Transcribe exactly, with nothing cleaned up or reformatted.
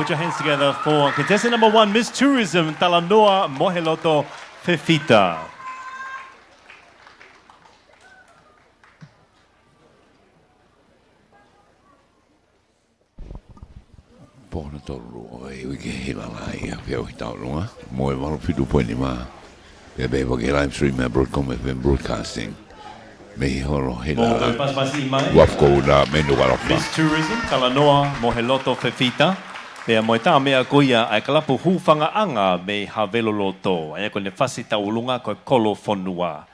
Put your hands together for contestant number one, Miss Tourism, Talanoa Moheloto Fefita. Pō hono tolu ʻo e uike hila lahi ʻa e feʻauhi tauʻolunga, mo e valu fitu poini mā. Pea pehē foki ki he live stream ʻa e Broadcom F M Broadcasting. Mei he holo hila lahi. Mo e pasipasi mai. Uafu Koula mei Nukuʻalofa. Miss Tourism, Talanoa Moheloto Fefita. Pea mo e tā meʻa ko ia ʻa e kalapu Hūfangaʻanga mei Havelotoa. ʻA ia ko ʻene fasi tauʻolunga ko e Kolo Fonua.